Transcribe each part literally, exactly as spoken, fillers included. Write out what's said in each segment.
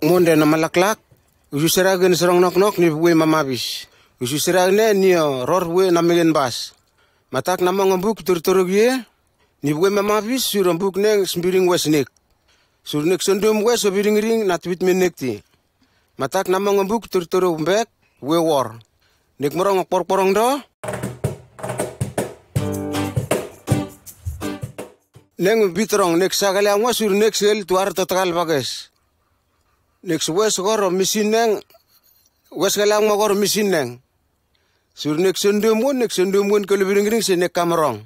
Monde na malaklak, usu sera gen serong noknok ni bue mamabis. Usu sera ne ni o ror bue na megen bas. Matak na mongo buk tortorok ie, ni bue mamabis suro buk neng sbiring wes nik. Sur nek sondum wes o biringring na twit me nekti. Matak na mongo buk tortorok bek, bue wor. Nek morong o porporong do. Neng bitrong nek sakaliang wa sur nek sel tuar totakal bakes. Nek wes kor o misin neng, wes kaliang ma kor o misin neng. Sur nek sondum won, nek sondum won kolo biringring se nek kamorong.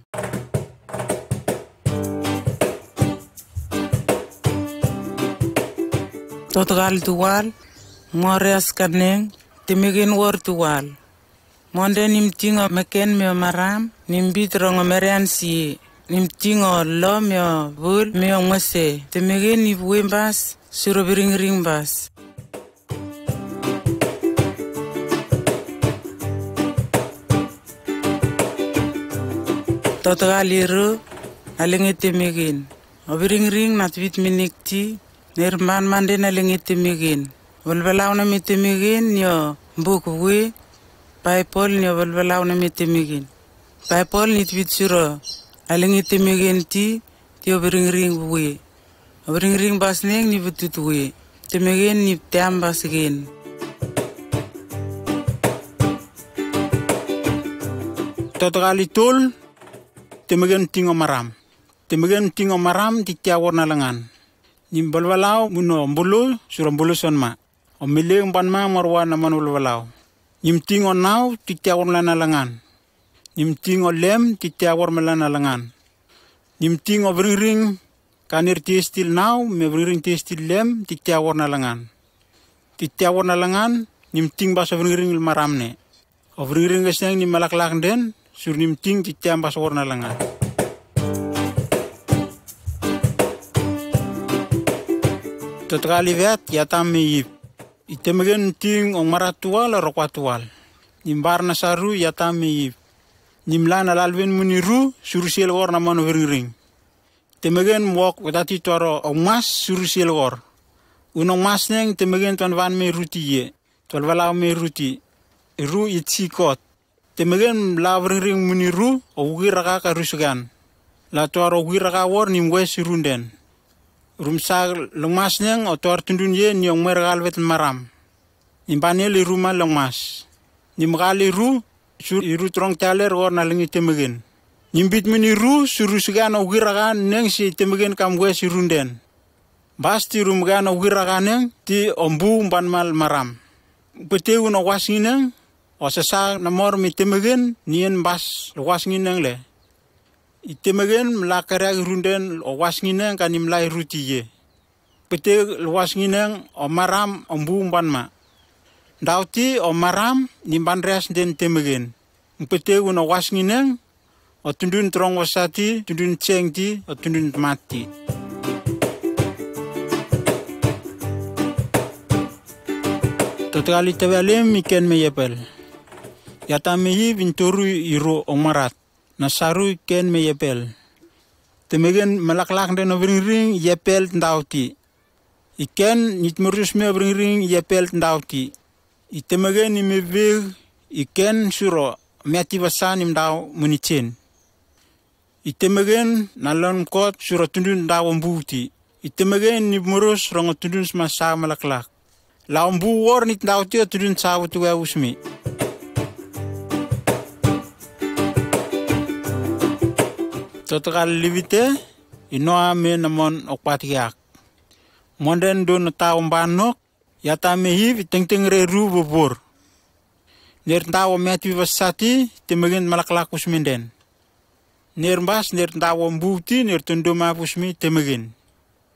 Totakal tuwal, moreas kaneng, temegen wor tuwal. Monde nimting o meken me o maram, nimbit rong o merean sie, nimting o lo me o bul me o ngose, temegen ni bue bas, suro biringring bas. Totakal iru, alenge temegen. O biringring na twit me nekti, nerban mande na lenge temegen. Balbalau na me temegen ni o buk bue, Baibol ni o balbalau na me temegen. Baibol ni twit suro, alenge temegen ti, ti o biringring bue. O biringring bas neng ni butut bue. Temegen ni team bas gen. Totakal itol, temegen ting o maram. Temegen ting o maram ti tia wor na langan. Nim balbalau muno bulu suro bulu sonma. O mileng banma morwa na man balbalau. Nim ting o nau ti tia wor mela na langan. Nim ting o lem ti tia wor mela na langan. Nim ting o biringring kanir ti stil nau me biringring ti stil lem ti tia wor na langan. Ti tia wor na langan, nim ting bas o biringring lo maram ne. O biringring keseng ni malaklak den, sur nim ting ti tia bas wor na langan. Totakal iwet, i Atam me Iv. I temegen ting o ngmara tuwal o rokwa tuwal. Nim bar na saru i Atam me Iv. Nim la na lalwen muni ru, sur sel wor na man o biringring. Temegen wok wetati tuaro o ngmas sur sel wor. Un o ngmas neng temegen tuan wan me ruti ie. Tuan walau me ruti. Ru i tsi kot. Temegen la biringring muni ru o wiki raka ka rusukan. La tuaro wiki raka wor nim wes i runden. Rumsak lo ngmas neng o tuar tundun ie ni o ngmer kalwet maram. Nim banel i ru ma lo ngmas. Nim kal i ru, sur i ru trong taler wor na lenge temegen. Nim bit muni ru, sur rusukan o wiki raka neng se temegen kam wes i runden. Bas ti ru mkan o wiki raka neng ti o bu banmal maram. Bete un o wasngi neng, o sasa na mor me temegen, ni en bas lo wasngi neng le. I temegen, la kariak i runden o wasngi neng ka nim la i ruti ie. Bete lo wasngi neng, o maram, o bu banma. Dauti, o maram, nim banreas den temegen. Bete un o wasngi neng, o tundun trong wasati, tundun tseng ti, o tundun tmat ti. Totakal i tewelem i ken me i epel. I Atam me Iv in toru i ru o ngmarat. Na saru i ken me i epel. Temegen malaklak den o biringring i epel dauti. I ken ni tmorus me o biringring i epel dauti. I temegen i me wek i ken suro meti wasan im dau muni tsen. I temegen na lon kot suro tundun dau o buti. I temegen ni moros rongo tundun sma sa malaklak. La o bu wor ni dauti o tundun sa wutu e usmi. Totakal livite, i Noa me na mon o kwatiak. Monden don o tau o banok, i Atam me Iv i tengteng re ru wowor. Ner dau o meti wasati, temegen malaklak usmi den. Ner bas, ner dau o buti, ner tondom ap usmi temegen.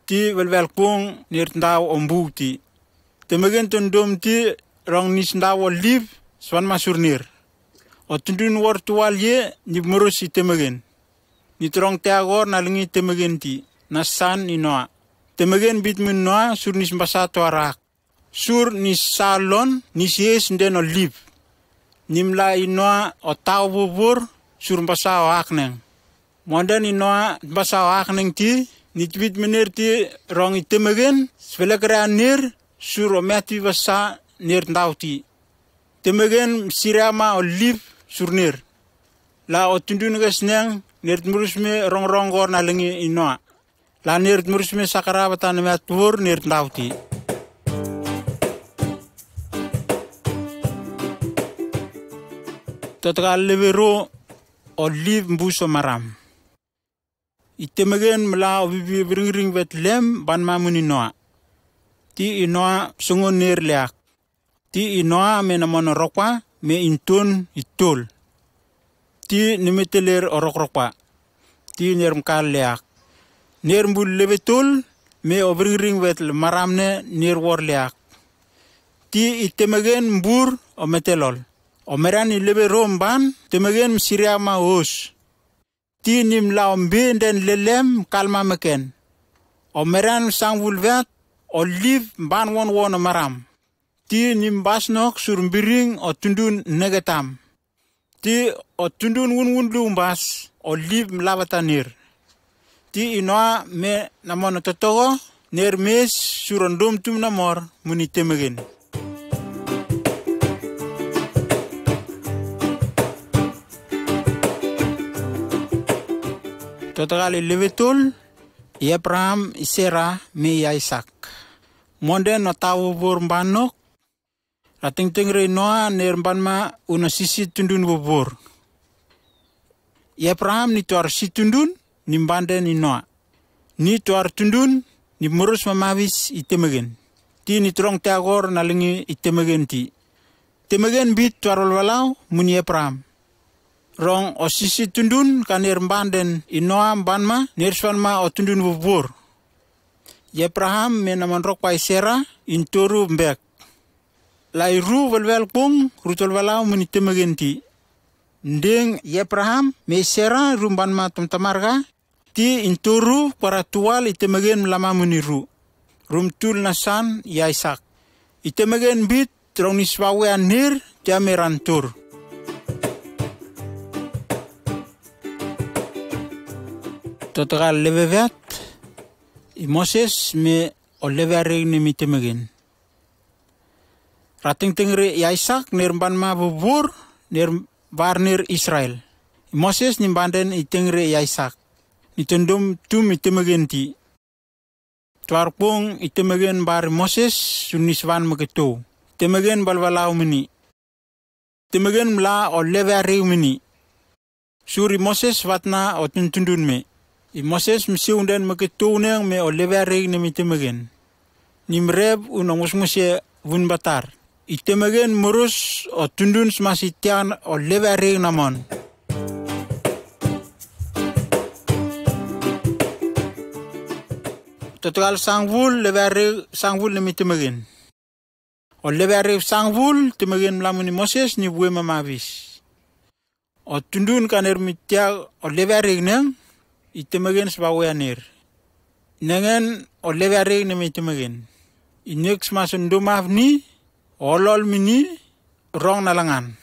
Ti welwel kong, ner dau o buti. Temegen tondom ti rong nis dau o lip, swan masur ner. O tundun wor tuwal ie, ni moros i temegen. Ni trong teak wor na lenge temegen ti, na san i Noa. Temegen bit mi Noa, sur nis basa tuarak. Sur ni salon ni sies den o lip. Nim la i Noa o tau wowor sur basa o akneng. Monden i Noa basa o akneng ti, ni tibit mener ti rong i temegen, svelekere a ner, sur o meti vasa ner daoti. Temegen siriama o lif sur ner. La o tundun kesneng ner tmurusme rongrong kor na lengi i Noa. La ner tmurusme sakara vata na meti vor ner daoti. Totka levero o lif bus o maram. I temegen mla o vivi viringring vet lem banma muni Noa. Ti i Noa songo ner leak. Ti i Noa me namon o rokwa me inton i tol. Ti nemeteler o rokrokwa. Ti ner mkal leak. Ner bul levetol me o viringring vet le maram ne ner wor leak. Ti i temegen bur o metelol. O meran i levero mban temegen msiriama os. Ti nimla o be den lelem kalma meken. O meran sangvul vet o lif ban wonwon o maram. Ti nimbasnok sur biring o tundun negetam. Ti o tundun wunwun lumbas o lif mlavata ner. Ti i Noa me namon o totoko ner mes sur o domtum namor muni temegen. Totka le levetol i Ebraham i Sera me i Aisak. Monden o tao vovor banok. Ra tengtengre i Noa ner banma un o sisi tundun vovor. I Ebraham ni tuar si tundun ni banden i Noa. Ni tuar tundun ni moros mamavis i temegen. Ti ni trong tiakor na lengi i temegen ti. Temegen bit tuar walwalau muni Ebraham. Rong o sisi tundun ka ner banden i Noa banma ner svanma o tundun vovor. I Ebraham me namon rokwa i Sera in toru bek. La i ru velvel kbong ru tolvalau muni temegen ti. Ndeng i Ebraham me i Sera ru banma tamtamarka ti in toru kwara tuwal i temegen mlama muni ru. Ru mtul na san i Aisak. I temegen bit rong ni svawe a ner tia me ran tur. Totka levevet i Moses me o levearek nem i temegen. Ra tengtengre i Aisak ner banma vovor ner var ner Israel. I Moses ni banden i tengre i Aisak ni tondom tum i temegen ti. Tuar kbong i temegen bar i Moses sur ni svan meketou. Temegen balbalau mini. Temegen mla o levearek mini. Sur i Moses vatna o tuntundun me. I Moses msiu den meketou neng me o levearek nem i temegen. Ni mrep un o ngosngose vunbatar. I temegen moros o tundun smas i tian o levearek namon. Totkal sangvul levearek sangvul nem i temegen. O levearek sangvul temegen mlamun i Moses ni vue mamavis. O tundun kan er mi tiak o levearek neng i temegen svawe a ner. Nengen o levearek nem i temegen. I nek smas o ndomaf ni, olol mi ni, rong na langan.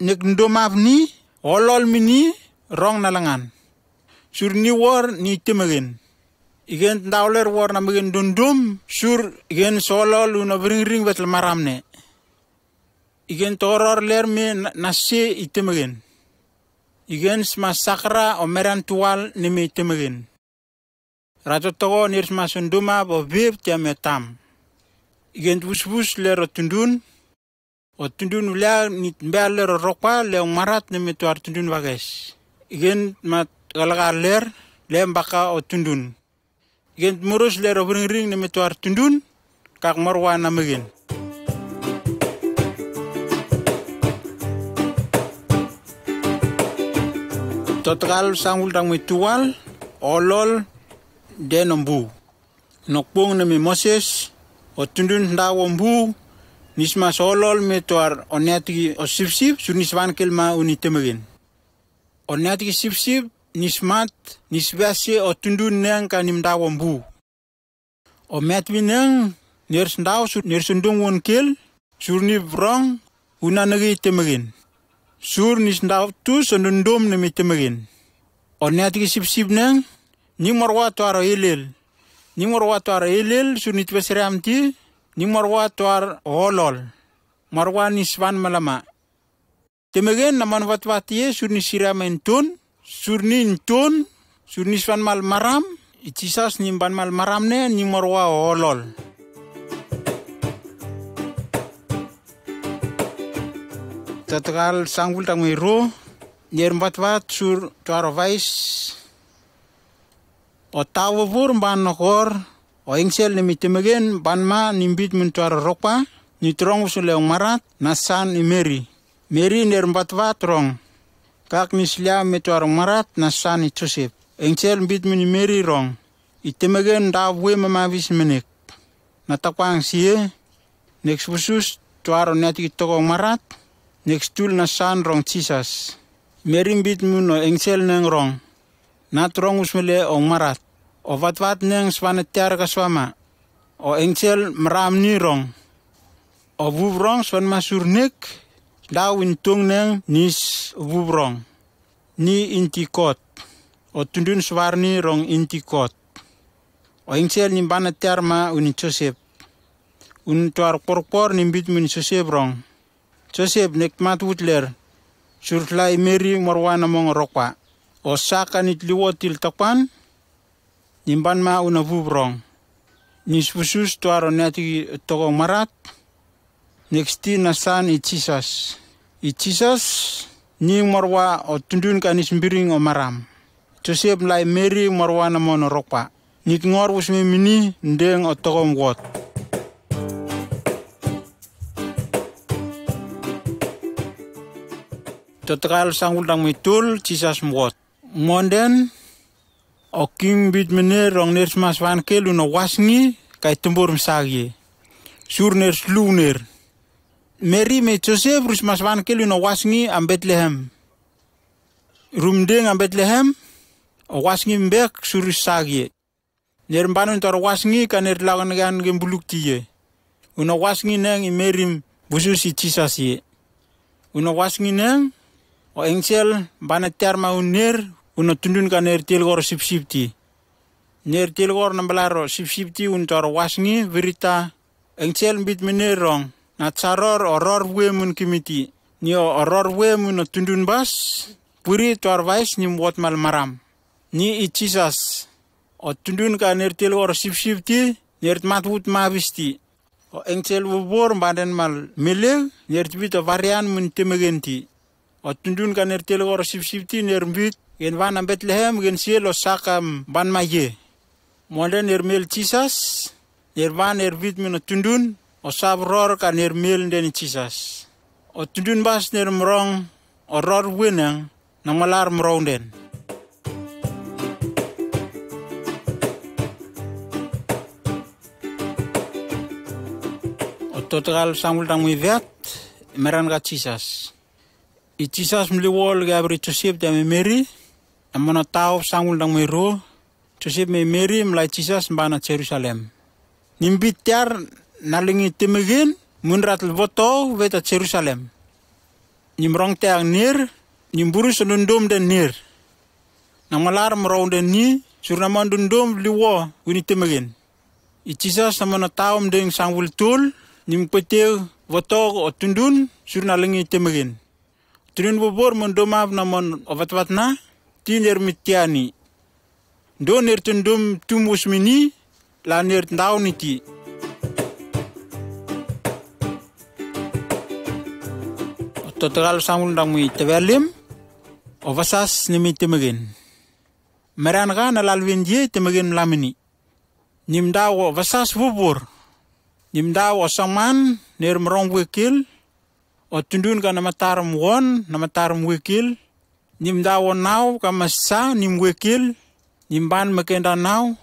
Nek ndomaf ni, olol mi ni, rong na langan. Sur ni wor ni temegen. Igen dauler wor na megen dondom, sur igen solol un o viringring vet le maram ne. Igen toror ler me na se i temegen. Igen sma sakra o meran tual nem i temegen. Ra totoko ner sma sondoma bo vep tia me tam. Igen vusvus ler o tundun. O tundun vlia ni bea ler o rokwa le o marat nem i tuar tundun vakes. Igen ma kalaka ler le baka o tundun. Igen moros ler o viringring nem i tuar tundun. Kak morwa na megen. Totkal sangvul dang mi tuwal, olol, den o bu. Nokbong nem i Moses, o tundun dau o bu, ni smas olol me tuar o neatiki o sipsip, sur ni svan kelma uni temegen. O neatiki sipsip, ni smat, ni sviase o tundun neng ka nim dau o bu. O met mi neng, ner sndau sur ner sundung won kel, sur ni vrong, una negi temegen. Sur ni sndau tu sundundum nemi temegen. O neatiki sipsip neng, ni morwa tuaro ilil. Ning marwa tuar elel sur ni tibeseriam ti, ning marwa tuar olol. Marwa ni svan malama. Temegen na manvatvat ye sur ni siriam en ton, sur ni ton, sur ni svan mal maram, i Jisas ni ban mal maram ne ning marwa olol. Tatakal sangvul tangwe ro, ner vatvat sur tuar vais. O tao vovor ban nokor, o engsel nemi temegen ban ma ni bit mun tuar rokpa, ni trong usun le ong marat, na san i Meri. Meri ner vatvat rong. Kak ni slia me tuar ong marat, na san i Josep. Engsel bit mun i Meri rong. I temegen dao vue mamavis menek. Na takwang sie, neks vusus tuar o niatiki tokong marat, neks tul na san rong Jisas. Meri bit mun o engsel neng rong. Na trong usmele ong marat. O vatvat neng svane tiar ka svama. O engsel maram ni rong. O vuv rong svan masur nek, dao in tong neng nis vuv rong. Ni inti kot. O tundun svar ni rong inti kot. O engsel ni bana tiar ma uni Josep. Un tuar kporkpor ni bit mun Josep rong. Josep nek mat wut ler. Sur lai Meri marwa na mong rokpa. O saka nit liwo til takpan. Ni ban ma una vuv rong. Nis vusus tuar o niatiki tokong marat. Neks ti na san i Jisas. I Jisas, ni marwa o tundun ka nis biring o maram. Josep lai Meri marwa na mon o rokpa. Nik ngor usme mini ndeng o tokom wot. Totakal sangvul tangme tul, Jisas mwot. Monden, o king bit mene rong ner smas vankel uno wasngi, kai tembor msagie. Sur ner slu ner. Meri me Josep ru smas vankel uno wasngi am Betlehem. Rum deng am Betlehem, o wasngi mbek sur sagie. Ner banun toro wasngi ka ner lagan gan gen buluk tie. Uno wasngi neng i merim busus i Jisas ie. Uno wasngi neng, o engsel bana tiar ma un ner, uno tundun ka ner tiel koro sipsip ti. Ner tiel koro nambalar o sipsip ti un toro wasngi, virita, engsel bit mene rong, na tsaror o ror vue mun kimiti. Ni o ror vue mun o tundun bas, puri tuar vais ni mwot mal maram. Ni i Jisas, o tundun ka ner tiel koro sipsip ti, ner tmat wut mavis ti. O engsel vovor banden mal melek, ner tibit o varian mun temegen ti. O tundun ka ner tiel koro sipsip ti, ner bit, gen vana Betlehem, gen siel o sakam ban ma ie. Monden ner mel Jisas, ner van ner bit mun o tundun, o sav ror ka ner mel nden i Jisas. O tundun bas ner mrong, o ror vue neng, nangmalar mrong den. O totakal sangvul tangme vet, meran ka Jisas. I Jisas mli wol ke avri Josep te me Meri, a mono tao sangvul tangme ro, Josep me Meri mlai Jisas bana Jerusalem. Nim bit tiar na lingi temegen, mun rat voto veta Jerusalem. Nim rong tiang ner, nim burus dondom den ner. Nangmalar mrong den ni, sur naman dondom liwo wini temegen. I Jisas naman o taom deng sangvul tul, nim kwete votok o tundun, sur na lingi temegen. Tundun vovor mon domap naman o vatvatna, ti ner mitiani. Don ner tundum tum usmini, la ner daon iti. O totakal sangvul dang mi tevelim, o vasas nemi temegen. Meran ka na lalvin ye temegen mlamini. Nim dau o vasas vovor. Nim dau o sangman ner mrong wekil, o tundun ka na mataram won, na mataram wekil. Nim dau o nau ka masa nim wekil, nim ban mekenda nau,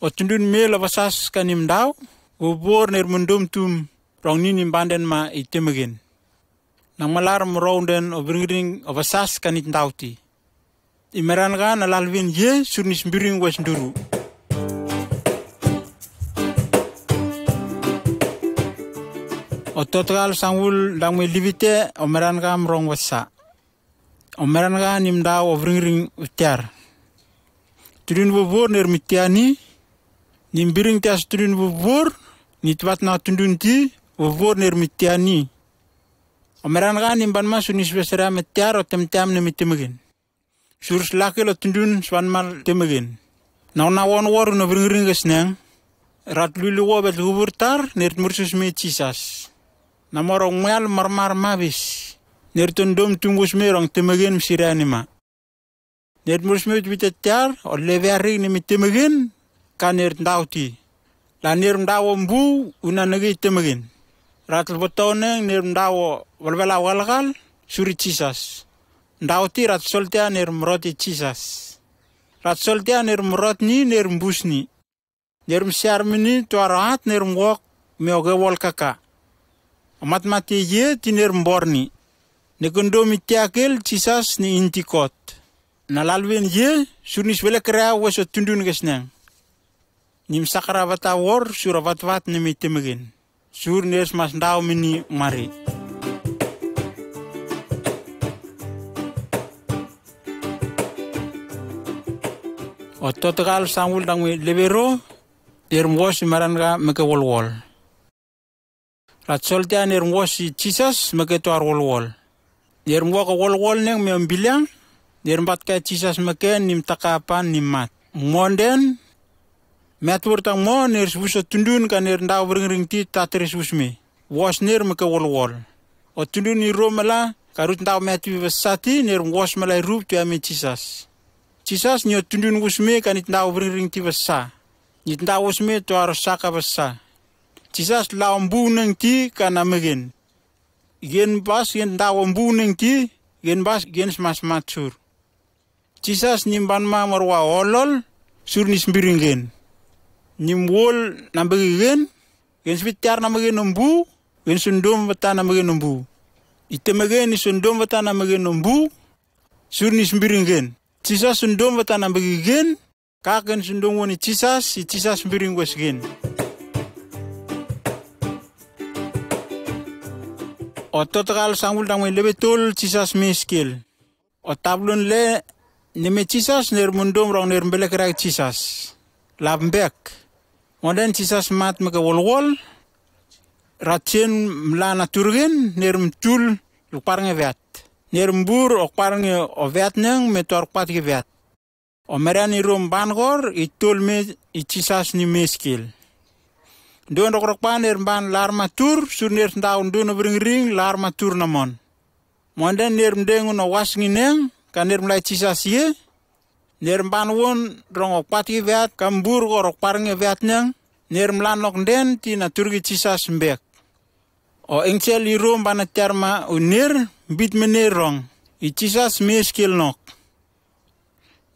o tundun mel o vasas ka nim dau, vovor ner mundum tum, rong ni nim banden ma i temegen. Nang malar mrong den o vringring o vasas ka nit dau ti. I meran ka na lalvin ye sur ni sbiring wes duru. O totakal sangvul dang mi livite o meran ka mrong wasa. O meran ka nim dau o vringring tiar. Tundun vovor ner mitiani, Ni biring tia so tundun vovor, ni tvat nao tundun ti vovor, ni ri mi tia ni. O meran ka ni banma sur ni sivesera me tiar o temtem ne mi temeken. Sur slakel o tundun svanmal temeken. Nao na won wor uno viringring kesneng. Rat lulu wo vet luvur tar, ne rit mursus me Jisas. Na moro ngmeal marmar mavis. Ne rit ondom tumvus me rong temeken me siria nima. Ne rit mursus me witwit tiar, o levearing ne mi temeken, ka ne rit ndau ti. La ne rit ndau o mbu, una neke i temeken. Rat lvotoneng ne rit ndau o valvala walakal, suri Jisas. Ndau ti rat soltia ne rit morot i Jisas. Rat soltia ne rit morot ni ne rit mbus ni. Ne rit msiar mini tuar o hat ne rit mwok me o kewol kaka. O matmat e ye ti ne rit mbor ni. Ne kondom i tiakel Jisas ni inti kot. Na lalven ye, sur ni svelekrea wes o tundun kesneng. Ni msakara vata wor, sur a vatvat ne mi temeken. Sur ne rit mas ndau mini mari. O totekal sangul dang me levero, ne rit mwos i maran ka me kewolwol. Rat soltia ne rit mwos i Jisas me ke tuar wolwol. Ne rit mwok o wolwol neng me o biliang, ne rit mbatkae Jisas me ke ni mtakapan ni mat. Monden, miat wur tang mo, ne rit wus o tundun ka ne rit ndau viringring ti tat rit wus me. Wos ne rit me kewolwol. O tundun i ro mela, ka rut ndau miat wi vasati, ne rit wos mela i rup tuia me Jisas. Jisas ni o tundun wus me ka nit ndau viringring ti vasa. Nit ndau wus me tuar o saka vasa. Jisas lao mbu neng ti ka nameken. Yen bas yen ndau o mbu neng ti, yen bas yen smasmat sur. Jisas ni banma morwa olol, sur ni sbiring yen. Ni mwol nambeki yen, yen sbit tiar nameken o mbu, yen sundom vata nameken o mbu. I temeken i sundom vata nameken o mbu, sur ni sbiring yen. Jisas sundom vata nambeki yen, Ka ken sundung won i Jisas, i Jisas biring wes gen. O totakal sangul dang me lebe tol Jisas meskel. O tablon le neme Jisas ner mundum rong ner mbelek rak Jisas. Lab bek. Monden Jisas mat meke wolwol. Ratien mla na turgen ner mtul lukpar nge vet. Ner mbur okpar nge o vet neng me tor kpat ki vet. O merian i rum ban kor i tol me i Jisas ni meskel. Don rokrok ban er ban lar matur sur ner sndau don o bringring lar matur na mon. Monden ner mdeng un o was ngi neng ka ner mlai Jisas ie. Ner mban won rong o kpat ki vet ka mbur kor o kpar nge vet neng. Ner mla nok den ti na tur ki Jisas mbek. O engsel i rum ban a tiar ma u ner mbit me ner rong i Jisas meskel nok.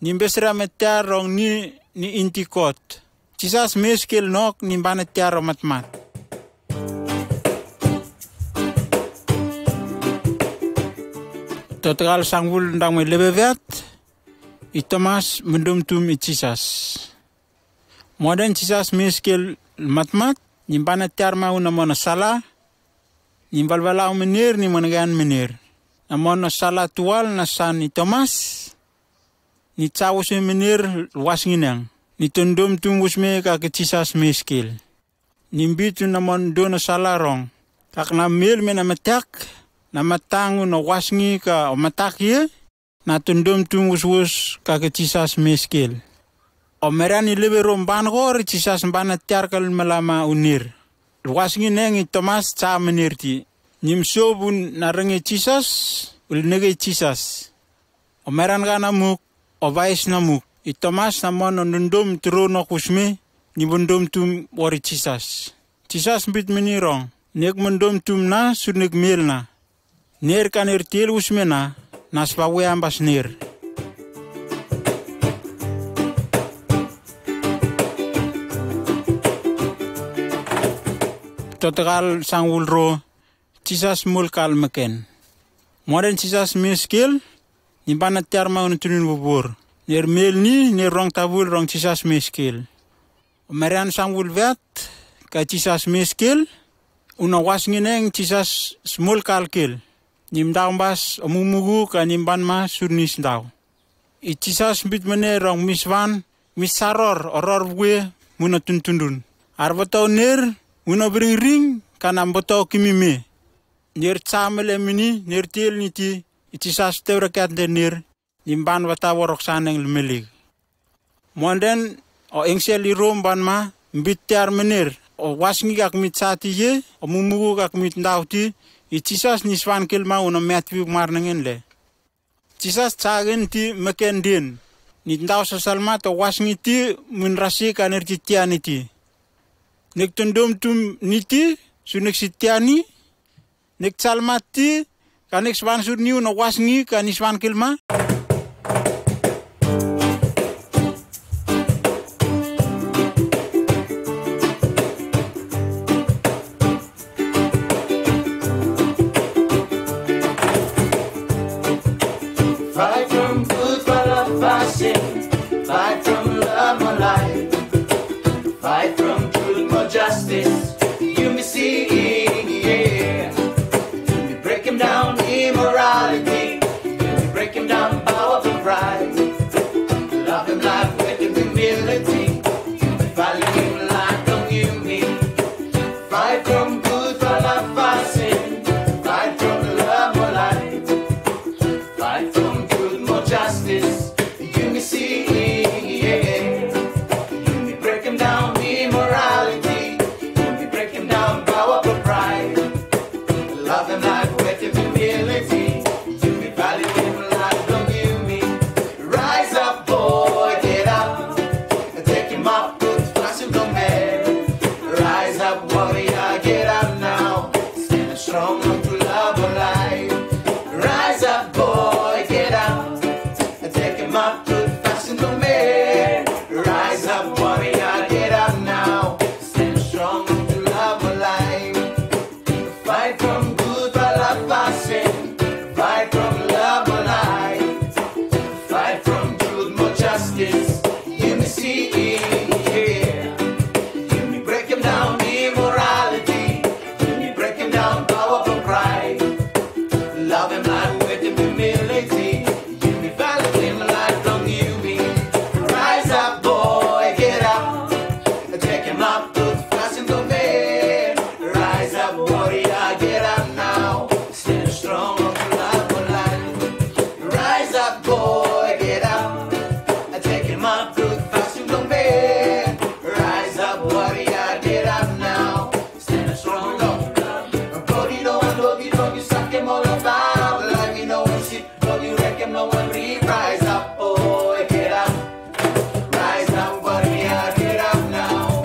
Ni mbesera me tiar rong ni ni inti kot. Jisas meskel nok ni mbana tiar o matmat. Totakal sangvul ndang me lebevet i Tomas mundum tum i Jisas. Moden Jisas meskel matmat ni mbana tiar ma una mona sala. Ni mbalbalau menir ni mona gan menir. Na mona sala tual na san i Tomas. Ni tsa wusme menir wasngi neng ni tondom tum wusme ka ke Jisas meskel. Ni mbit un na mon dona sala rong. Kak na mel me na matak na matang un na wasngi ka o matak ie. Na tondom tum wuswus ka ke Jisas meskel. O meran i lebe rom ban kor i Jisas mbana tiar ka lmalama unir. Wasngi neng i Tomas tsa menir ti. Ni msop un na renge Jisas ul nege Jisas. O meran ka na muk o vais na muk i Tomas na mon o nondom turo nok wusme ni mondom tum wori Jisas. Jisas mbit meni rong nek mondom tum na sur nek mel na. Ner ka ner tiel wusme na na spa we ambas ner. Totakal sangul ro Jisas mul kal meken. Moren Jisas meskel ni bana tiar ma una tunin wubur. Ner mel ni ner rong tavul rong Jisas meskel. O meran sangul vet ka Jisas meskel. Una wasngi neng Jisas smul kal kel. Ni mdau mbas o mumugu ka ni mban ma sur ni sndau. I Jisas mbit mene rong misvan misaror o ror wue muna tundundun. Arabotao ner muna biringring kana botao kimi me. Ner jamele mini ner tiel niti i Jisas tewrekat de ner ni ban wata worok saneng lumelik. Mwanden o engsel i rom ban ma bit tiar mener o wasngi kak mit sati ye o mumuku kak mit dauti i Jisas ni swan kilma uno Matthew marnengen le. Jisas jagen ti meken dien ni dau sasalmat o wasngi ti min rasi kan erti tiani ti. Nek tondom tum ni ti su nek si tiani nek salmat ti kan nek swan sur niu no wasngi kan iswan kilma. Fight from good for love, fight from love, my life. Fight from truth, more justice. You me seeing, yeah. You me breaking down immorality. You me breaking down power for pride. Love and life with humility. You me valuing life on you, me. Fight from good for love, fight from love, more life. Fight from truth, more justice. You me seeing, yeah. You me breaking down immorality. You me breaking down power for pride. Love and life with humility. You me valuing life on you, me. Rise up, boy, get up. Take him up, put fast in the man. Rise up, warrior, get up now. Stand strong, not to love or life. Rise up, boy, get up. Take him up, put fast in the man. Rise up, warrior, get up now. Stand strong, not to love or life. Fight from good for love, fight from love, life. Fight from truth, more justice. You me seeing, yeah. You me breaking down immorality. You me breaking down power for pride. Love and life with humility. You me valuing life on you, me. Rise up, boy, get up. Take him up, put fast in the man. Rise up, warrior, get up now. Stand strong, not to love or life. Rise up, boy, get up. Take him up, put fast in the man. Rise up, warrior, get up now. Stand strong, not to love. Body no one, body no one, you suck him all about. Life, you know, one shit, don't you reckon no one leave. Rise up, boy, get up. Rise up, warrior, get up now.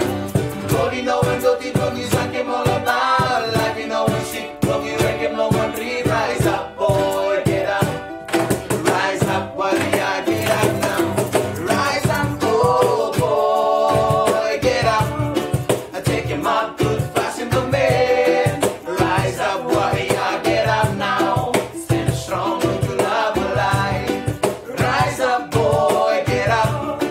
Body no one, body no one, you suck him all about. Life, you know, one shit, don't you reckon no one leave. Rise up, boy, get up. Rise up, warrior, get up now. Rise up, oh boy, get up. Take him up, put fast in the man. Rise up, warrior, get up now. Stand strong, not to love or life. Rise up, boy, get up.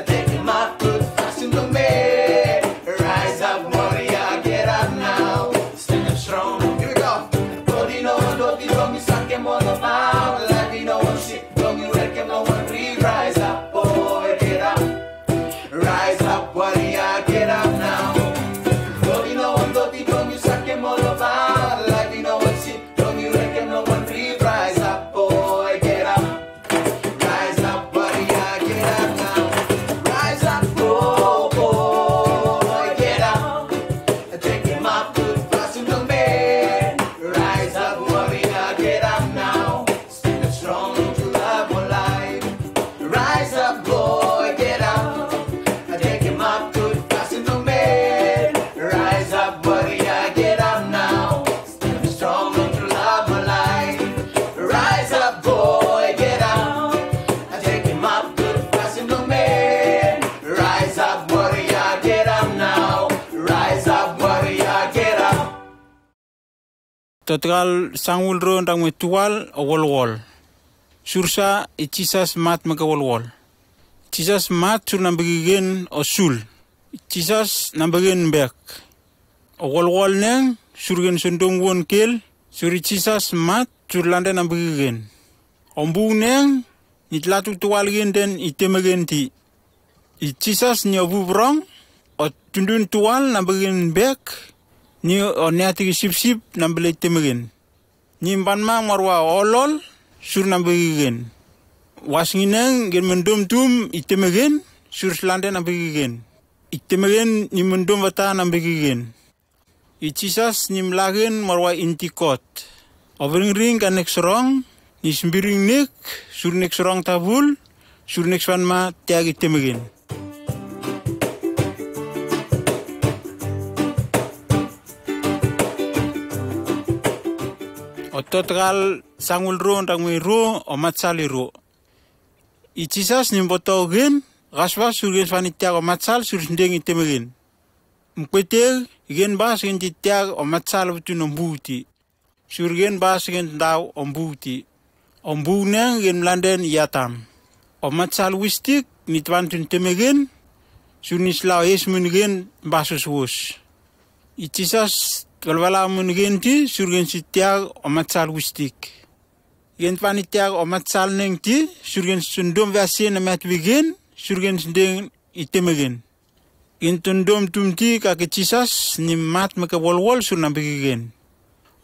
Take him up, put fast in the man. Rise up, warrior, get up now. Stand strong. Here we go. Body no one, body no one, you suck him all about. Life, you know, one shit, don't you reckon no one leave. Rise up, boy, get up. Rise up, warrior, get up now. Body no one, body no one, you suck him all about. Life, you know, one shit, don't you reckon no one leave. Rise up, boy, get up. Rise up, warrior, get up now. Rise up, oh boy, get up. Take him up, put fast in the man. Rise up, warrior, get up now. Stand strong, not to love or life. Rise up, boy, get up. Take him up, put fast in the man. Rise up, warrior, get up now. Stand strong, not to love or life. Rise up, boy, get up. Take him up, put fast in the man. Rise up, warrior, get up now. Rise up, warrior, get up. Totkal Samuel ro dang me tuwal o wolwol. Sursa i Jisas mat meke wolwol. Jisas mat sur nambegegen o sul. Jisas nambegen bek. O wolwol neng sur gen sondom won kel sur i Jisas mat sur lande nambegegen. O bung neng nit latu tuwal gen den i temegen ti. I Jisas ni o bubrong O tundun tuwal namba keken bek, ni o neatiki sipsip namba le temeken. Ni banma marwa olol sur namba keken. Wasngi neng gen mondom tum i temeken, sur slande namba keken. I temeken ni mondom wata namba keken. I Jisas ni mlaken marwa inti kot. O wringring ka nek sorong, ni sbiring nek, sur nek sorong tawul, sur nek swanma tiak i temeken. O totkal sangul ro ndang me ro, o matsal i ro. I Jisas ni boto gen, kaswa sur gen swan i tiak o matsal sur sdeng i temeken. Mkwete gen bas gen ti tiak o matsal witun o buti. Sur gen bas gen daw o buti. O bu neng gen mlanden i atam. O matsal wistik ni twan tun temeken, sur ni sla o es mun gen bas oswos. I Jisas walwala mun gen ti, sur gen si tiak o matsal wistik. Gen twan i tiak o matsal neng ti, sur gen sundom wia sen o matwi gen, sur gen sdeng i temeken. Gen tundom tum ti kake Jisas ni mat meke wolwol sur namba keken.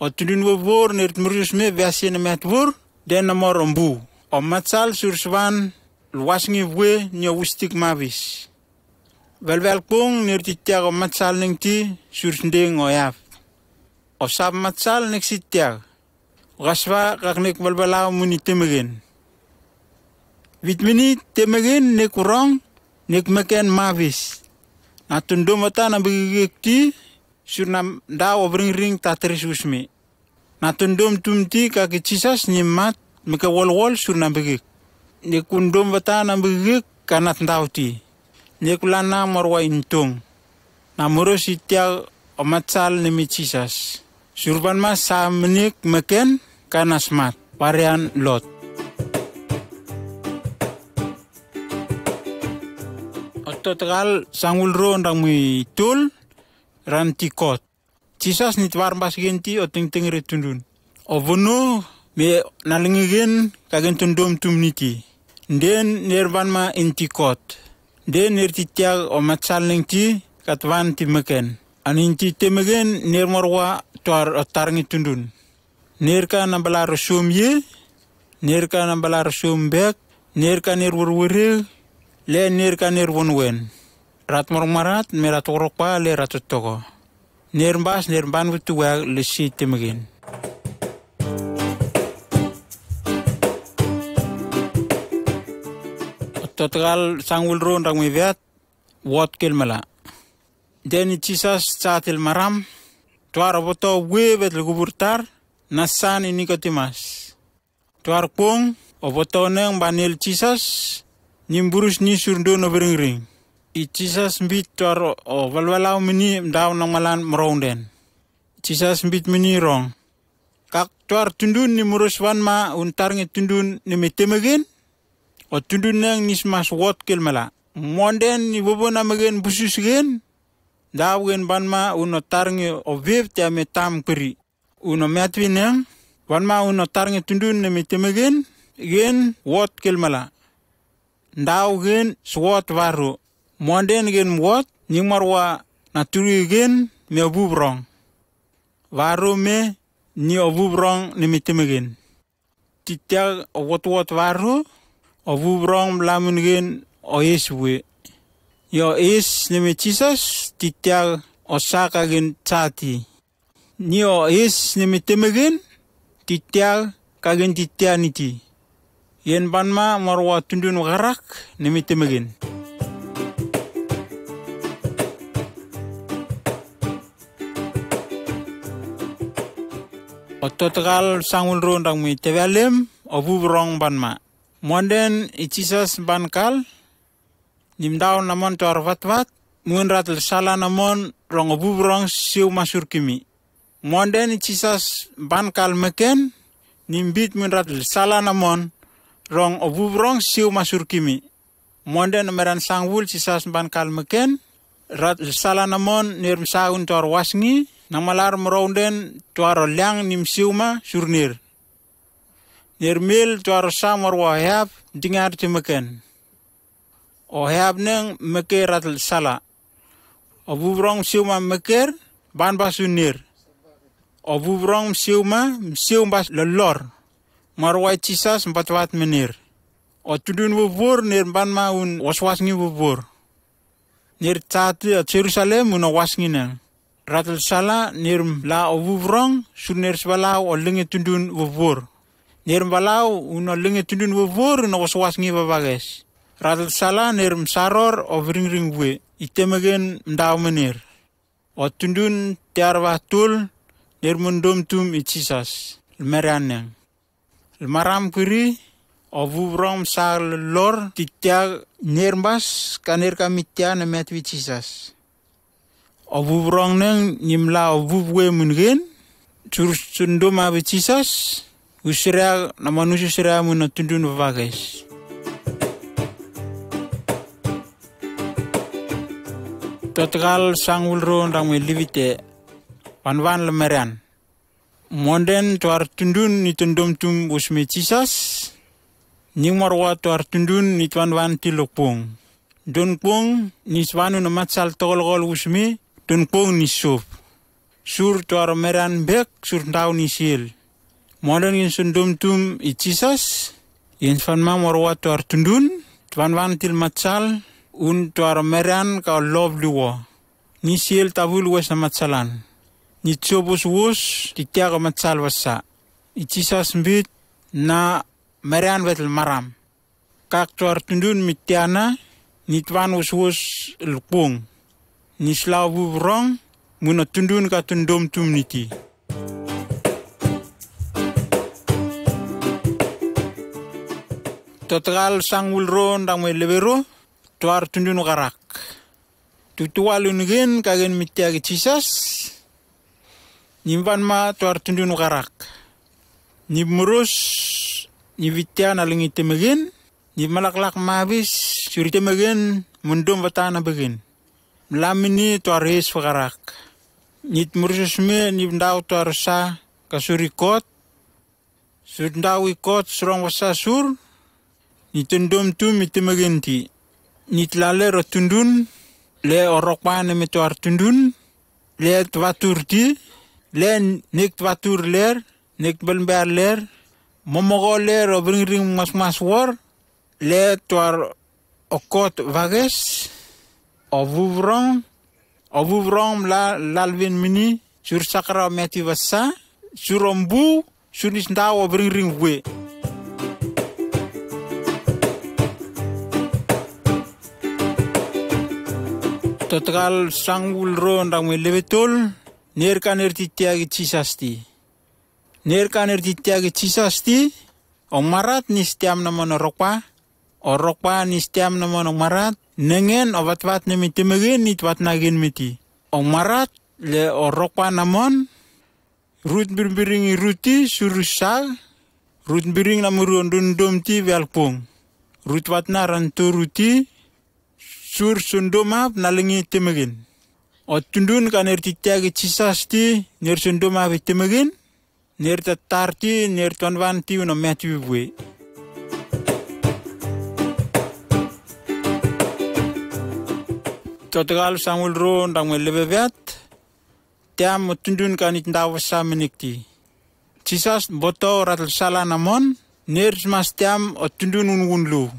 O tundun wewor ner tmurius me wia sen o matwor, den o mor o bu. O matsal sur swan, lwasngi we ni o wistik mawis. Welwel kong ner ti tiak o matsal neng ti, sur sdeng o yaf. O sap matsal nek si tiak. Kaswa kak nek walwala o mun i temeken. Wit mini temeken nek wrong, nek meken mawis. Na tundom wata namba kekek ti, sur na daw o wringring ta tris usme. Na tundom tum ti kake Jisas ni mat meke wolwol sur namba kekek. Nek undom wata namba kekek ka nat daw ti. Nek wlana marwa intong. Na moros i tiak o matsal nemi Jisas. Sur banma sa menek meken ka na smat. Warian Lot. O totkal sangul ro ndang me i tul, ran ti kot. Jisas ni twar bas gen ti o tengteng re tundun. O wono me nalenge gen ka gen tundom tum ni ti. Den ner banma inti kot. Den ner ti tiak o matsal neng ti ka twan ti meken. An inti temeken ner morwa twar o tarngi tundun. Ner ka nambala ro som ye, ner ka nambala ro som bek, ner ka ner werwere, le ner ka ner wonwen. Rat mormwarat me rat wokrokwa le rat totoko. Ner bas ner ban wetu wek le si temeken. O totkal sangul ro ndang me wet, wot kelmela. Den i Jisas satel maram, twar o boto we wet le kuburtar, na san i Nikotimas. Twar kong, o boto neng banel Jisas, ni burus ni sur don o wringring. I Jisas bit twar o walwalau mini daw nangmalan mrong den. Jisas bit mini rong. Kak twar tundun ni moros wanma un tarnge tundun ni mi temegen, o tundun neng ni smas wot kelmela. Monden ni wowo namegen busus gen, daw gen banma un o tarnge o wef tia me tam kweri. Un o matwi neng, wanma un o tarnge tundun ni mi temegen, gen wot kelmela. Daw gen swot waro. Monden gen wot, ni marwa na turi gen me o wuwrong. Waro me ni o wuwrong ni mi temegen. Titiak o wotwot waro, o wuwrong mlamun gen o es we. Ni o es ni mi Jisas, titiak o saka gen sati. Ni o es ni mi temegen, titiak ka gen titiak niti. Yen banma marwa tundun wakarak ni mi temegen. O totakal sangul ro ndang mi tewelem, o wuwrong banma. Monden i Jisas bankal, nimdaw namon tuar watwat, muen rat le sala namon rong o wuwrong siu masur kimi. Monden i Jisas bankal meken, nimbit muen rat le sala namon rong o wuwrong siu masur kimi. Monden o meran sangwul Jisas bankal meken, rat le sala namon ner msaun tuar wasngi, namalar mrounden tuar o liang nim siu masur ner. Ner mel tuar o sa marwa heap dingar ti meken. O heap neng meke rat le sala. O vuvrong sioma meker, banbas uner. O vuvrong sioma, sioma bas lolor. Marwai Jisas batbat mener. O tundun vovor ner banma un waswasngi vovor. Ner jati o Jerusalem un o wasngi nang. Ratel sala ner mla o vuvrong, sur ner svalau o lenge tundun vovor. Ner mvalau un o lenge tundun vovor un o waswasngi vavakes. Ratel sala ner msaror o viringring we. I temegen mdau mener. O tundun tiar vatol, ner mondomtum i Jisas. Lmerian nang. Lmaram kiri, o vuvrong msar lor, titiak ner mbas, ka ner ka mitia na miatwi Jisas. O vuvrong nang, nimla o vuvwe mungen, sur sundum abi Jisas, usiriak, na man ususiriak mun o tundun vavakes. Totkal sang ulro ndang me livite, vanvan lmerian. Monden tuar tundun ni tondomtum wusme Jisas. Ning marwa tuar tundun ni twanwan ti lo kwong. Don kwong ni swanun o matsal tokolokol wusme, don kwong ni sop. Sur tuar meran bek, sur ndau ni siel. Monden ngin sondomtum i Jisas, ngin swanma marwa tuar tundun, twanwan til matsal, un tuar meran ka lov liwo. Ni siel tavul wes na matsalan. Ni jobus wos, ti tiak o matsal wasa. I Jisas mbit, na meran wetel maram. Kak tuar tundun mi tiana, ni twan wos wos el kwong. Ni slau vuv rong, mun o tundun ka tundom tum niti. Totkal sang wul ro, ndang me levero, tuar tundun wakarak. Tutuwal un gen ka gen mi tiak i Jisas. Ni mban ma tuar tundun wakarak. Ni muros, ni vitia na lingi temegen. Ni malaklak mabis, suri temegen, mundom wata na begen. Mlamini tuar es wakarak. Ni muros me, ni ndau tuar sa, ka suri kot. Sut ndau i kot strong wasa sur, ni tundum tum i temegen ti. Ni tlale ro tundun, le o rokpa ne me tuar tundun, le tvatur ti, le nek tvatur ler, nek belmbear ler, momoko ler o bringring masmas wor, le tuar o kot vages, o vuvrong, o vuvrong mla lalvin mini, sur sakra o meti wasa, sur o mbu, sur ni sndau o bringring we. Totkal sang wul ro ndang me levetol, ner ka ner ti tiak i Jisas ti. Ner ka ner ti tiak i Jisas ti, o marat ni stiam na mon o rokpa, o rokpa ni stiam na mon o marat, nengen o watwat ne mi temegen ni twat na gen meti. O marat, le o rokpa na mon, rut birbiring i ruti, sur rusak, rut biring na muri o dundom ti wial kwong. Rut watna ran to ruti, sur sundom ap na lingi temegen. O tundun ka ner ti tiak i Jisas ti, ner sundom ap i temegen, ner tatar ti, ner twanwan ti uno meti wiwe. Totkal sang wul ro, ndang me levewiat, tiam o tundun ka nit ndau wasa menek ti. Jisas boto ratel sala na mon, ner smas tiam o tundun unwun lu.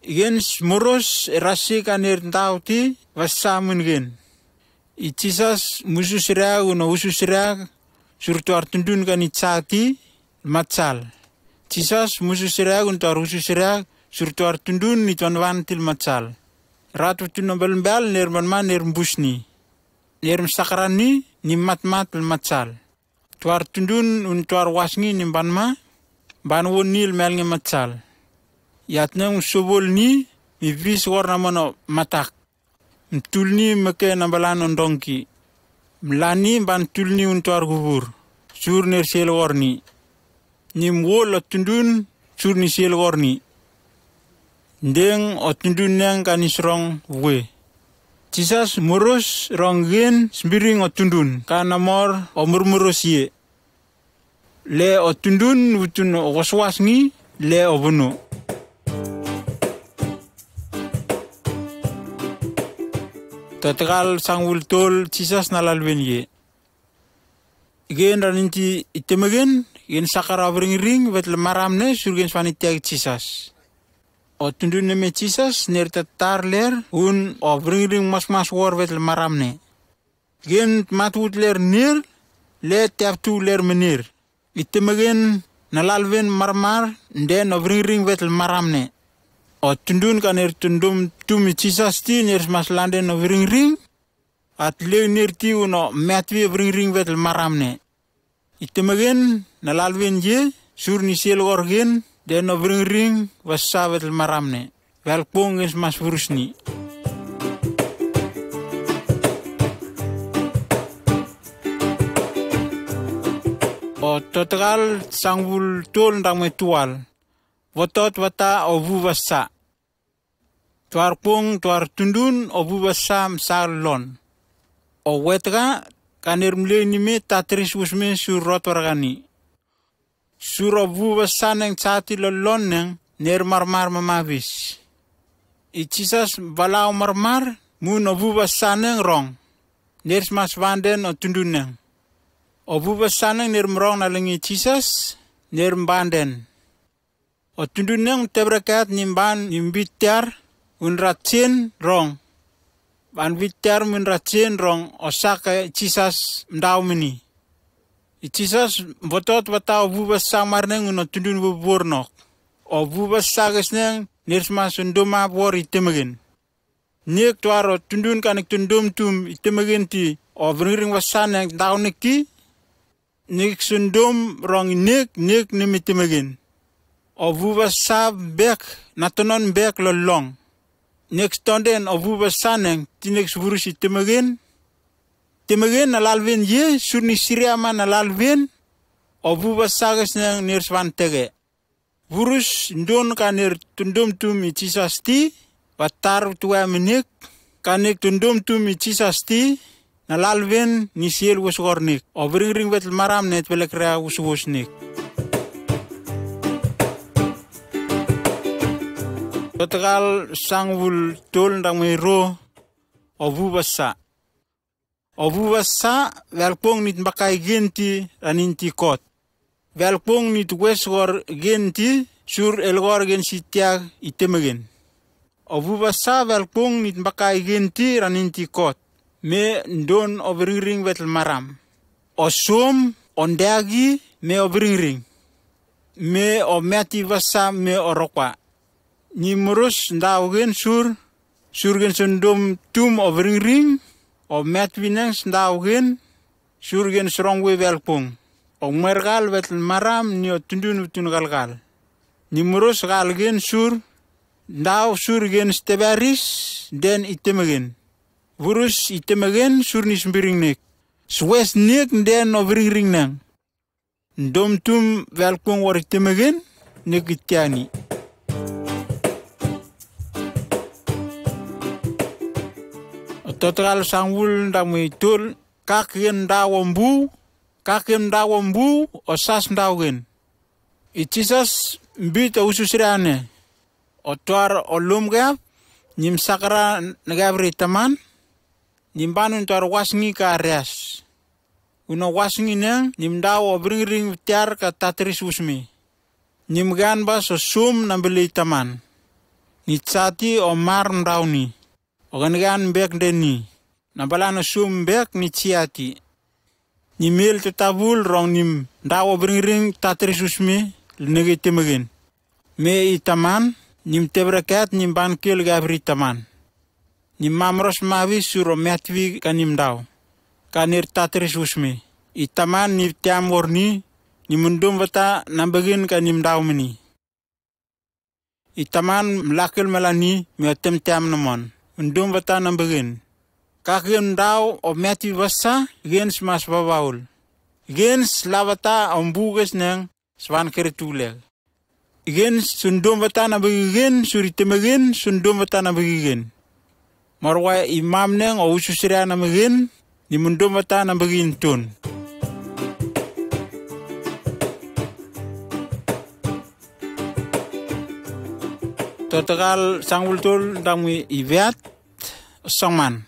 Igen smoros e rasi ka ner ndau ti, wasa mun gen. I Jisas mususiriak uno ususiriak, sur tuar tundun ka ni jati, matsal. Jisas mususiriak un tuar ususiriak, sur tuar tundun ni twanwan til matsal. Rat wutun o belmbel, ner manman, ner mbus ni. Ner msakra ni, ni matmat el matsal. Tuar tundun un tuar wasngi ni banma, ban won ni el melnge matsal. Yatneng msowol ni, mi wis wor na mono matak. Mtul ni meke na balan o dongki. Mlani ban tul ni un tuar kuvur. Sur ner sel wor ni. Ni mwol o tundun, sur ni sel wor ni. Deng o tundun neng ka ni strong we. Jisas moros rong gen sbiring o tundun, ka namor o murmuros ie. Le o tundun wutun o waswasngi, le o bono. Totekal sangvul tol, Jisas na lalven ye. Gen raninti i temegen, gen sakara o viringring vetla maramne sur gen svan i tiagi Jisas. O tundun neme Jisas ner tatar ler un o viringring masmas wor vetla maramne. Gen matwut ler nir, le tiaptu ler menir. I temegen na lalven marmar, den o viringring vetla maramne. O tundun ka ner tundum tum i Jisas ti ner smas landen o viringring. At leu ner ti un o matwi o viringring vetla maramne. I temegen na lalven ye, sur ni sel wor gen, den o viringring, vasa vetla maramne. Velkbong gen smas vurus ni. O totekal sangvul tol ndang me tual. Votot vata o vuvasa. Tuar kbong, tuar tundun, o vuvasa msa lon. O wetka, ka ner mlei ni me tatris wus me sur rot waraka ni. Sur o vuvasa neng sati lo lon neng, ner marmar mamavis. I Jisas balau marmar, mun o vuvasa neng rong. Ner smas vanden o tundun neng. O vuvasa neng ner mrong na lengi Jisas, ner mbanden. O tundun neng tebrekat ni mban ni mbitiar, un ra jen rong. Ban mbitiar mun ra jen rong, o sake Jisas mdau mini. I Jisas votot vata o vuvasa marneng un o tundun vuvur nok. O vuvasa kesneng, ner smas unduma wor i temegen. Nek tuar o tundun ka nek tundum tum i temegen ti, o viringring vasa neng dau nek ti. Nek sundum rong i nek, nek nem i temegen. O vuvasa bek, na tonon bek lo long. Nek stonden o vuvasa neng, ti nek vurus i temegen. Temegen na lalven ye, sur ni siriama na lalven, o vuvasa kesneng ner svan teke. Vurus ndon ka ner tundum tum i Jisas ti, vatar tuwe menik, ka nek tundum tum i Jisas ti, na lalven ni siel wes wor nek. O viringring vetla maram net velek rea wuswus nek. Totekal sangvul tol ndang me ro, o vuvasa. O vuvasa, velkbong nit mbakai gen ti, ranin ti kot. Velkbong nit wes wor gen ti, sur el wor gen si tiag i temegen. O vuvasa, velkbong nit mbakai gen ti, ranin ti kot. Me ndon o viringring vetla maram. O som, o ndagi, me o viringring. Me o meti vasa, me o rokwa. Ni murus ndau gen sur, sur gen sundum tum o viringring, o metwi neng sundau gen, sur gen strong we velkbong. O mwerkal vetla maram ni o tundun utun kalkal. Ni murus kal gen sur, ndau sur gen steberis, den i temegen. Vurus i temegen sur ni sbiring nek. Swes nek den o viringring neng. Ndom tum velkbong wor i temegen, nek i tiani. O totekal sangvul ndang me i tol, kak gen ndau o mbu, kak gen ndau o mbu, o sas ndau gen. I Jisas mbit o usus rea ne. O tuar o lum geap, nim sakara ne geap ri taman, nim banun tuar wasngi ka reas. Uno wasngi neng, nim ndau o bringring tiar ka tatris usmi. Nim gean bas o sum na bili taman. Ni tsati o mar mdauni. O gengean bek de ni. Na balan o sum bek ni tsiati. Ni mil tatavul rong nim ndau o bringring tatris usmi, lenegi temegen. Me i taman, nim tebreket nim bankel gavri taman. Nim mamros mavi sur o metvi ka nim ndau. Ka nir tatris usmi. I taman ni tiam wor ni, nim undum vata nambegin ka nim ndau mini. I taman mlakel melani me o temtem nomon. Undum vata nambegin. Kak gen ndau o metvi vasa, gen smas vavaul. Gen slavata o mbu gesneng, svan kere tulek. Gen sundum vata nambegi gen, suri temegen, sundum vata nambegi gen. Marwa i mam neng o usus rea nambegen, ni mundum vata nambegi intun. Totekal sangvultul ndang me i veat, songman.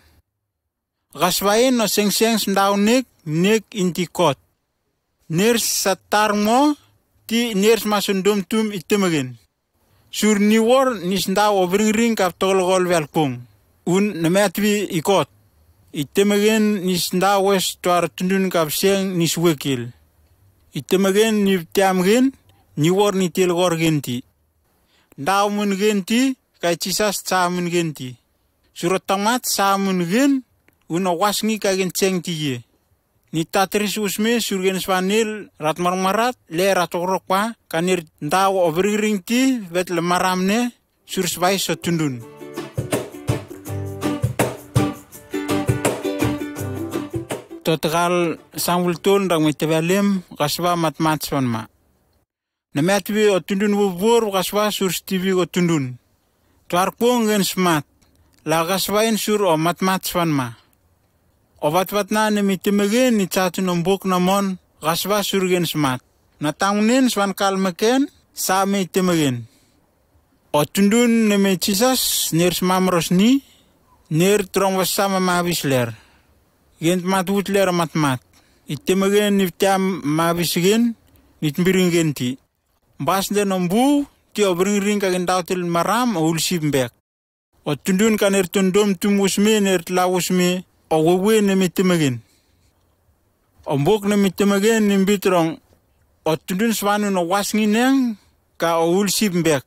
Kasvaen o sengseng sdao nek nek inti kot. Ners satar mo ti ners maso domtum i temeken. Sur niwor ni sdao o viringring kap tokolokol vealkbong. Un namatwi i kot. I temeken ni sdao wes tuar tundun kap seng ni swekil. I temeken ni tiamken niwor ni tilkor kenti. Dao mun kenti kai Jisas sa mun kenti. Sur o tamat sa mun ken un o wasngi kai ken seng ti ie. Ni tatris usme sur ken svanil rat marmarat le rat okrokwa kanir dao o viringring ti vet le maram ne sur svais o tundun. Totakal sangwil tol drak me tevalem kasva matmat svanma. Namatwi o tundun wobwor kasva sur stivik o tundun. Tuarkbong ken smat la kasvaen sur o matmat svanma. O vatvatna nemi temeken i jatun o bok namon kasva sur ken smat. Na tangnen svankal meken sa me i temeken. O tundun nemi Jisas ner smamros ni ner trongwasa mamawisler. Ken tmatwutler matmat i temeken niftiam mawisiken nitbiringkenti. Basden o bu ti o bringring kaken daotel maram o ulsip bek. O tundun kaner tondom tumwusme ner tlawusme o wewe nemi temeken. O bok nemi temeken nimbit rong. O tundun swanun o wasngineng ka o ulsip bek.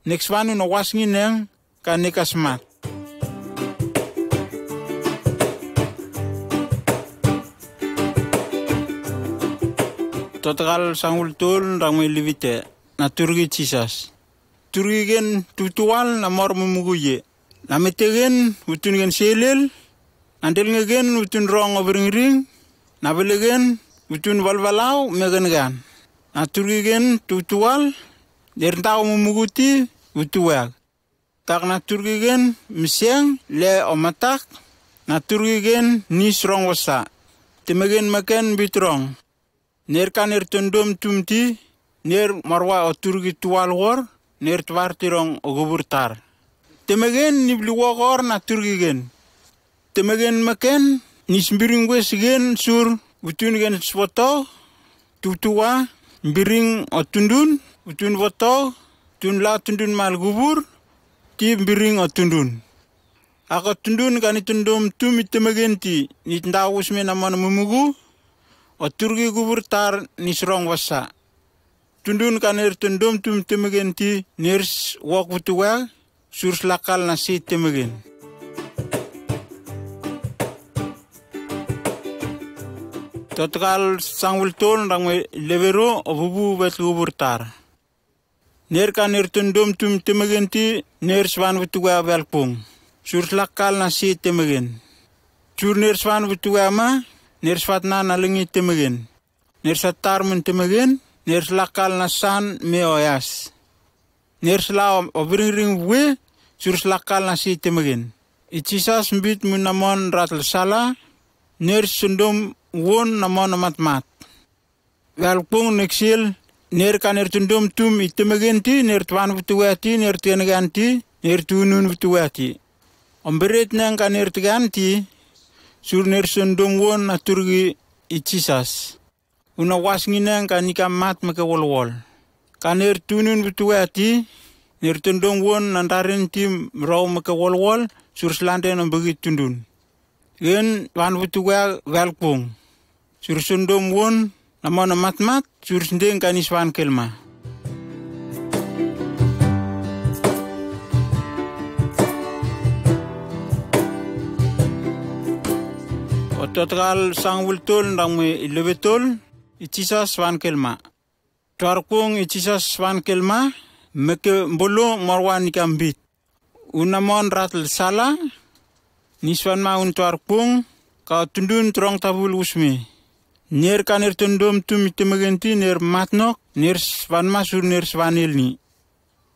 Nek swanun o wasngineng ka nek a smat. Totakal sangul tol drak me livite na turki Jisas. Turki ken tutuwal na mor mumuku ie. Na meteken wutun ken selel. Na delngeken wutun rong o viringring. Na weleken wutun walwalau me kenkan. Na turki ken tutuwal ner dao mumukuti wutuwek. Dak na turki ken miseng le o matak. Na turki ken nis rong wasa. Temeken meken bitrong. Ner kaner tondom tumti ner marwa o turki tuwal wor ner twarti rong o gubur tar. Temeken nibli wokor na turki ken. Temeken meken nis biring wes ken sur wutun ken swoto. Tutuwa biring o tundun wutun woto. Tun la tundun mal gubur ti biring o tundun. Ako tundun kani tundum tum i temeken ti ni tnda wusme na mona mumuku. O turki gubur tar ni srong wasa. Tundun kani er tundum tum temeken ti ni er wok wutuwek. Sur slakal na si temeken. Totkal sangwil tol ndang me levero o bubu wet gubur tar. Ner kan er tondom tum temeken ti ner swan wetuwea welkbong. Sur slakal na si temeken. Sur ner swan wetuwea ma ner swatna na lengi temeken. Ner satar mun temeken ner slakal na san me o eas. Ner sla o biringring we sur slakal na si temeken. I Jisas mbit mun na mon rat lsala ner sondom won na mon o matmat. Welkbong neksel ner kan er tondom tum i temeken ti ner twan wetuwea ti ner tkenkan ti ner tunun wetuwea ti. Omberet neng kan er tkan ti sur ner sondom won na turki i Jisas. Uno wasngi neng kan ika mat meke wolwol. Kan er tunun wetuwea ti ner tondom won na daren ti rou meke wolwol sur slanden ombeki tundun. Ken wan wetuwea welkbong. Sur sondom won na mona matmat sur sdeng kan iswan kelma. O totkal sangwil tol ndang me ilewetol i Jisas wan kelma. Tuarkbong i Jisas swan kelma meke bolo morwan i kambit. Unamon rat lsala ni swanma un tuarkbong ka o tundun trong tavul usme. Ner kan er tondom tum i temeken ti ner matnok ner swanma sur ner swanel ni.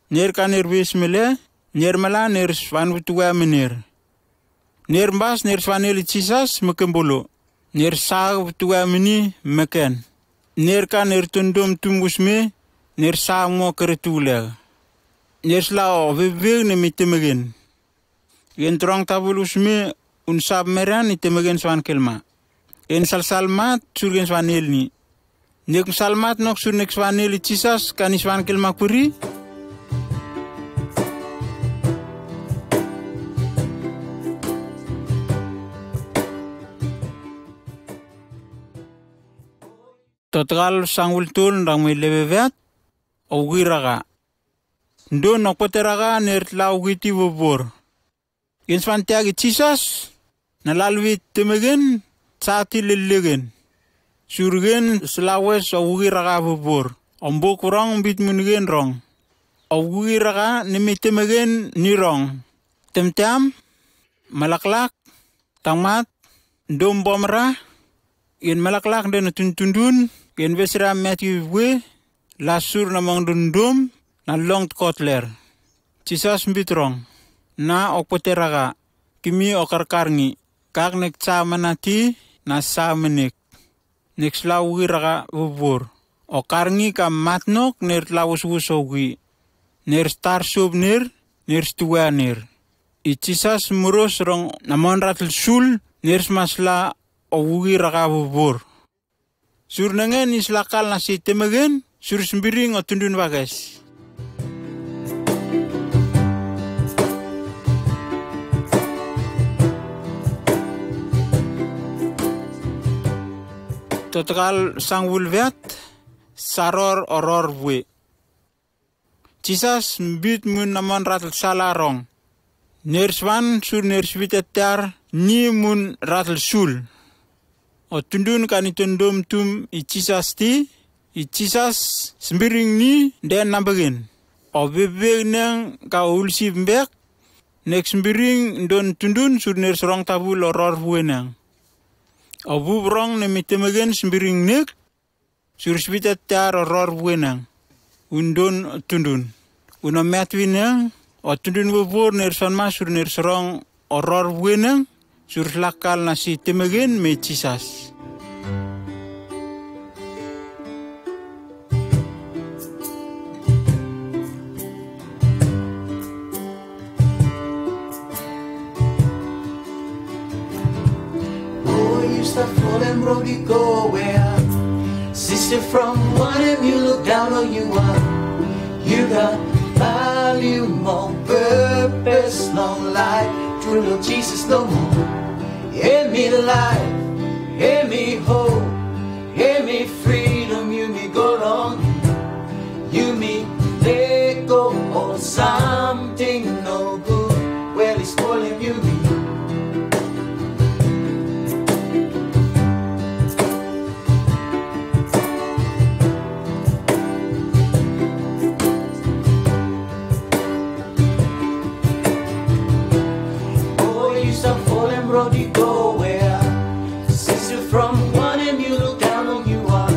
Ner kan er wesmele ner mala ner swan wetuwea me ner. Ner bas ner swanel i Jisas meke bolo. Ner sa wetuwea mini meken. Ner kan er tondom tum wusme ner sa mo keretuwlek. Ner sla o wewek nemi temeken. Ken trong tavul wusme un sab merian i temegen swan kelma. En salsal mat sur gen swan el ni. Nek salmat nok sur nek swan el i Jisas kan i swan kelma kuri. Totkal sangwil tol rang me lebebeat. O wiki raka. Don o kpote raka ner tla wiki ti wobwor. Ien swan tiak i Jisas, na lalwi temegen, sa ti lellegen. Sur gen slawes o wiki raka wobwor. O bok rong bit mun gen rong. O wiki raka nemi temegen ni rong. Temtem, malaklak, tangmat, dom bomra, ien malaklak den o tuntundun, ien wesra Matthew we, lasur na mong dondom, na long tkotler. Jisas bit rong, na o kpote raka, kimi o karkar ngi, kak nek sa manati, na sa menek. Nek sla wiki raka wobwor. O kar ngi kam mat nok ner tla woswos o wiki. Ner star sop ner, ner stiwea ner. I Jisas moros rong na mon ratel sul, ner smasla o wiki raka wobwor. Sur nengen i slakal na si temegen, sur sbiring o tundun wakes. Totkal sangwil weat, saror o ror we. Jisas bit mun na mon ratel sala rong. Ner swan sur ner switetiar ni mun ratel sul. O tundun kan i tondom tum i Jisas ti, i Jisas sbiring ni den nambegen. O wewek neng ka o ulsip bek, nek sbiring don tundun sur ner srong tabul o ror weneng. O wub rong nemi temegen sbiring nek, sur switetiar o ror weneng. Un don tundun. Un o metwi neng, o tundun wobwor ner swanma sur ner srong o ror weneng, sur slakal na si temegen me Jisas. Boy, you start falling, bro, you go where? Sister, from wanem you look down on you are. You got value, more purpose, long life. True Lord Jesus, no more. Hemi life, hemi hope, hemi freedom, yumi go long. Yumi lego ol samting nogud we oli spolem yumi. Boy, you start falling, bro, you go where? Since you from wanem you look down on you are.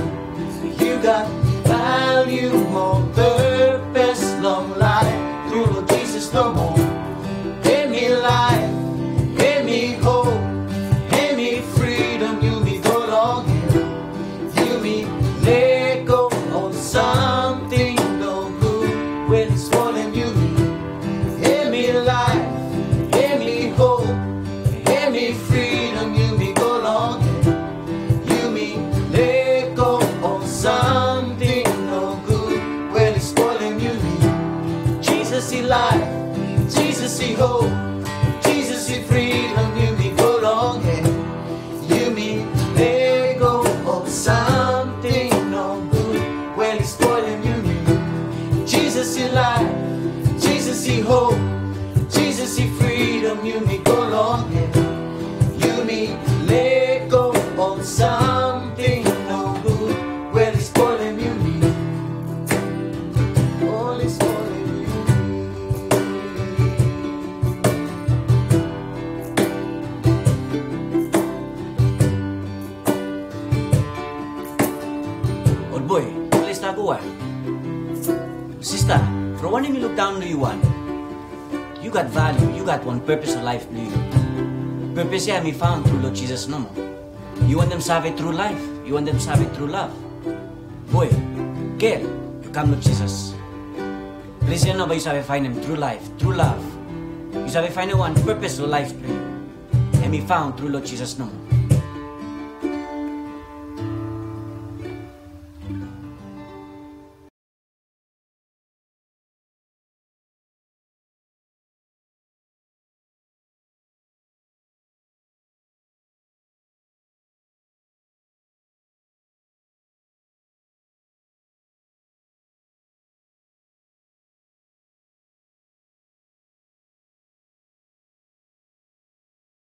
You got value, more purpose, long life. True Lord Jesus, no more. Hemi life, hemi hope, hemi freedom, yumi go long hem. Yumi lego ol samting nogud we oli spolem yumi. Hemi life, hemi hope, hemi freedom, yumi go long hem. Yumi lego ol samting nogud we oli spolem yumi. Jesus i life, Jesus i hope, Jesus i freedom, yumi go long hem. Yumi lego ol samting nogud we oli spolem yumi. Jesus i life, Jesus i hope, Jesus i freedom, yumi go long hem. Yumi lego ol samting nogud we oli spolem yumi. Oli spolem yumi. Ol boy, ples na go we? Sista, from wanem yu luk daon long yu wan? Yu gat valiu, yu gat wan purpose long laef blong yu. Purpose ya hemi faon tru long Jisas nomo. Yu wantem save tru laef, yu wantem save tru lav. Boy, gel, yu kam long Jisas. Ples ya nao bae yu save faenem tru laef, tru lav. Yu save faenem wan purpose long laef blong yu. Hemi faon tru long Jisas nomo.